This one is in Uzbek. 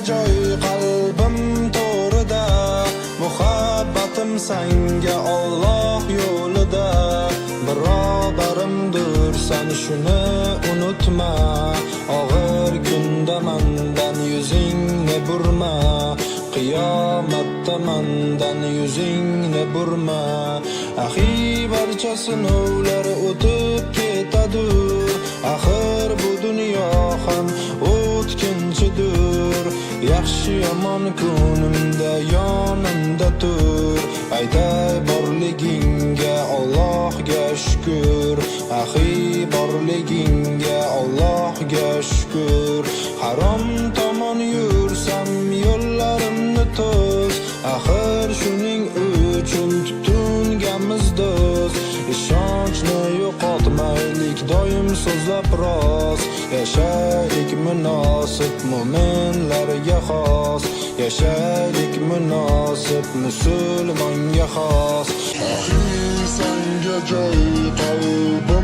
Joy qalbim to'rida, muhabbatim sanga Alloh yo'lida. Birodarimdur san, shuni unutma. Og'ir kunda mandan yuzingni burma. Qiyomatda mandan yuzingni burma. Axi, barcha sinovlar o'tib ketadur. Axir bu dunyo ham o'tkinchidir. Yaxshi yomon kunimda yonimda tur. Aytay borligingga Allohga shukr. Axi, borligingga Allohga shukr. Harom tomon yursam, yo'llarimni to's. Axir shuning uchun tutinganmiz do'st. Ishonchni yo'qotmaylik, doim so'zlab rost. Yashaylik munosib, mo'minlarga xos. Yashaylik munosib, musulmonga xos. Axi, sanga joy qalbim.